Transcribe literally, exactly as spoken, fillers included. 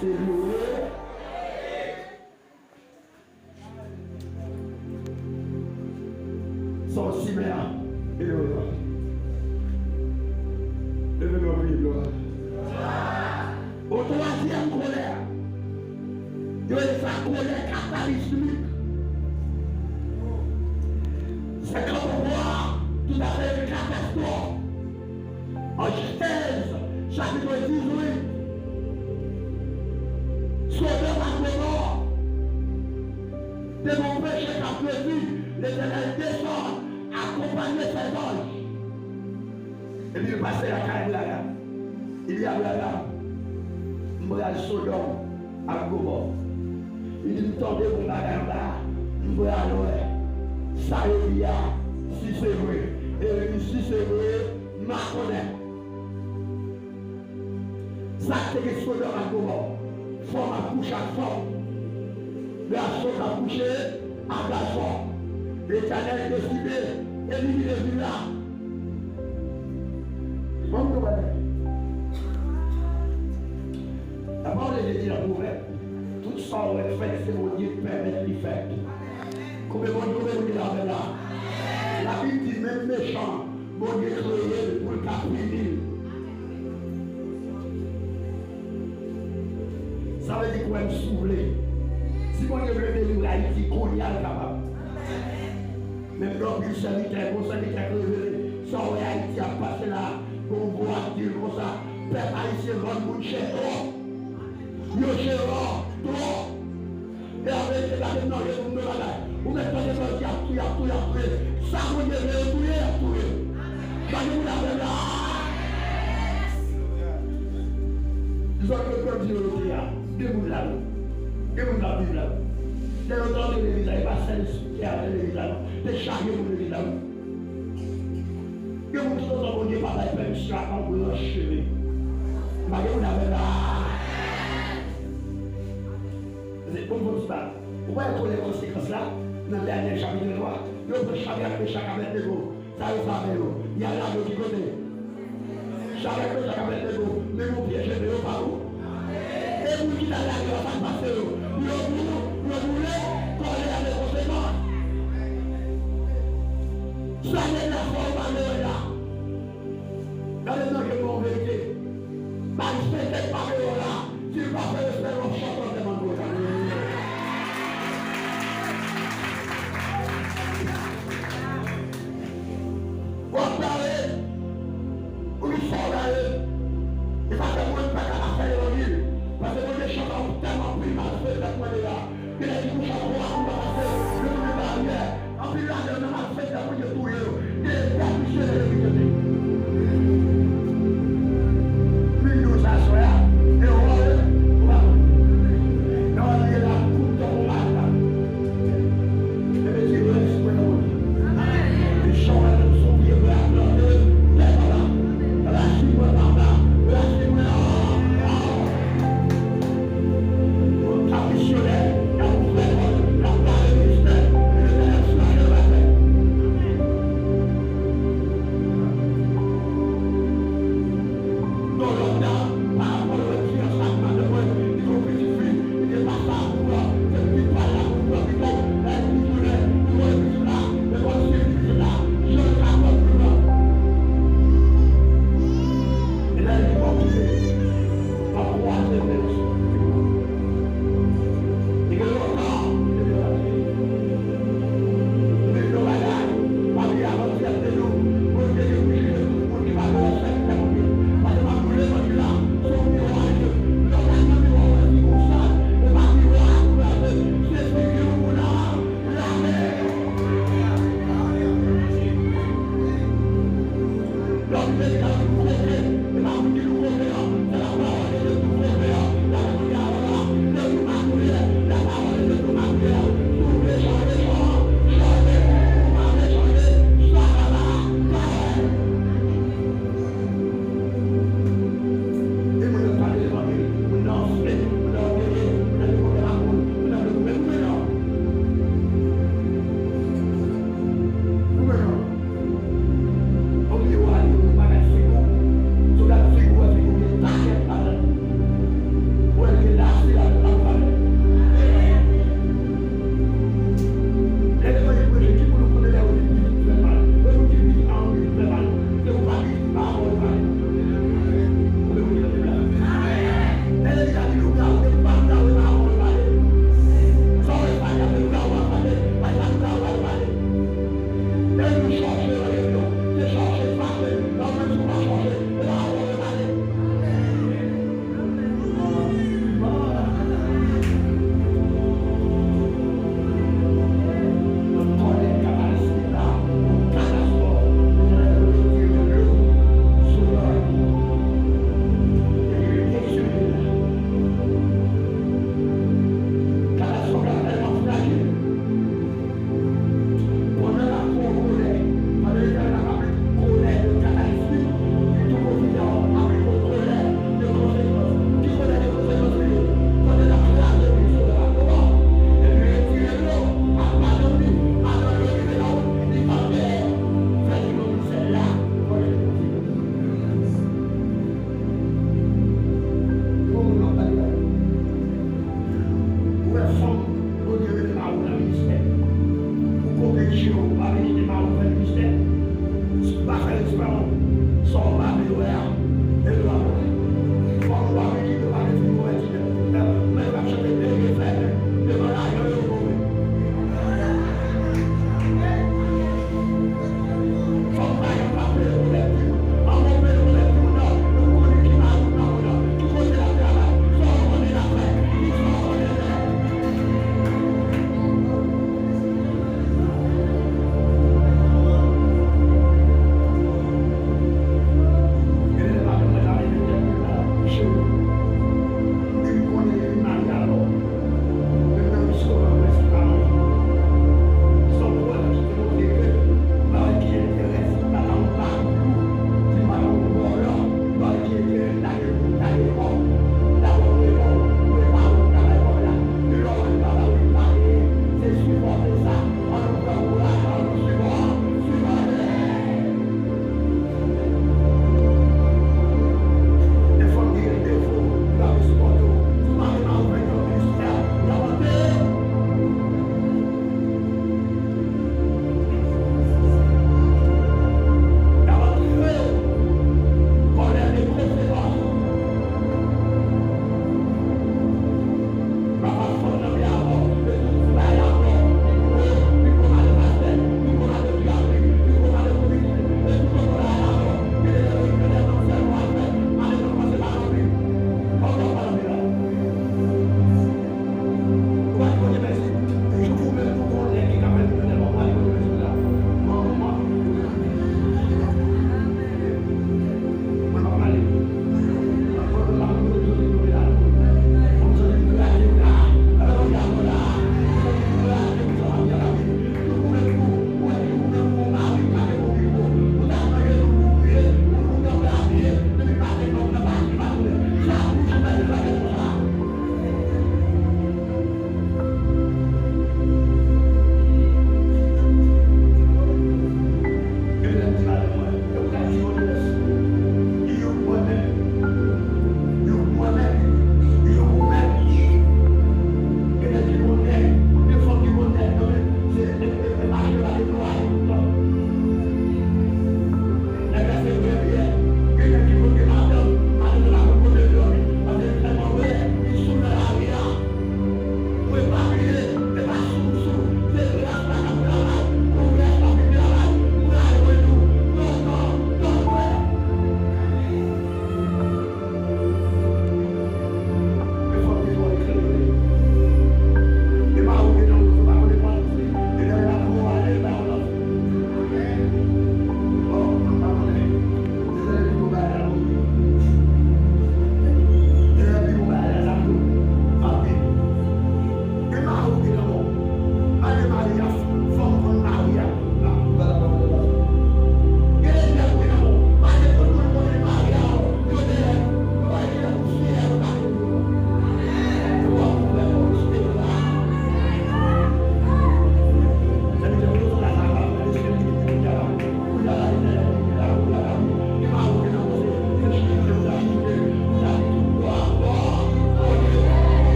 Sa w simen an, e leve w. Leve men w, kriye glwa. O twazyèm kolè, yo rele sa kolè katalismik. Se kan pouvwa tout afè yo katastwòf. An Jenèz, chapit dizuit, Sodòm ak Gomò te gen yon peche k ap redi, Letènèl desann, akonpanye sèzanj. Epi l pase lakay Abraram. Li di, Abraram, m pral Sodòm ak Gomò. Li di, m tande yon bagay anba a, m pral wè sa yo di a, si se vre. E li di, si se vre, m a konnen. Sa k te gen Sodòm ak Gomò, fanm ap kouche ak fanm, gason k ap kouche ak gason. Letènèl deside elimine vil la. Bon, nou wè. Lapawòl de Dye di nan Pwovèb, tout sa w wè k fèt, se Bondye k pèmèt li fèt. Konbyen moun, konbyen moun ki la avè m la? Labib di menm mechan, Bondye kreye l pou l ka pini l. Sa vle di kwè m si w vle. Si Bondye vle delivre Ayiti, kounye a l kapab. Menm lè anpil sèvitè, bon sèvitè k revele, sa w wè Ayiti ap pase la, gon gwo ap di l konsa, pèp ayisyen vann moun chè twòp. Yo chè twòp. E laverite, gade m nan je m, m di w bagay. Ou mèt tande bandi ap touye, ap touye, ap touye. Sa Bondye vle yo touye, y ap touye. Gade moun avè m la. Zòn kot bandi yo rete a, gen moun la wi. Gen moun k ap viv la wi. Lè yo te antre legliz la, e pa sèl kè a te legliz la non. Te chaje moun legliz la wi. Gen moun ki kontan Bondye pa bay pèmisyon ak yon branch cheve. Pa gen moun avè m la. Se bon, bon, se pa. Ou pa wè kolè konsekans la nan Danyèl chapit twa. Yo pran Chadrak, Mechak, Abèdnego. Sa yo sa avè yo. Y al lage yo ki kote? Chadrak, Mechak, Abèdnego. Men yon pye cheve yo pa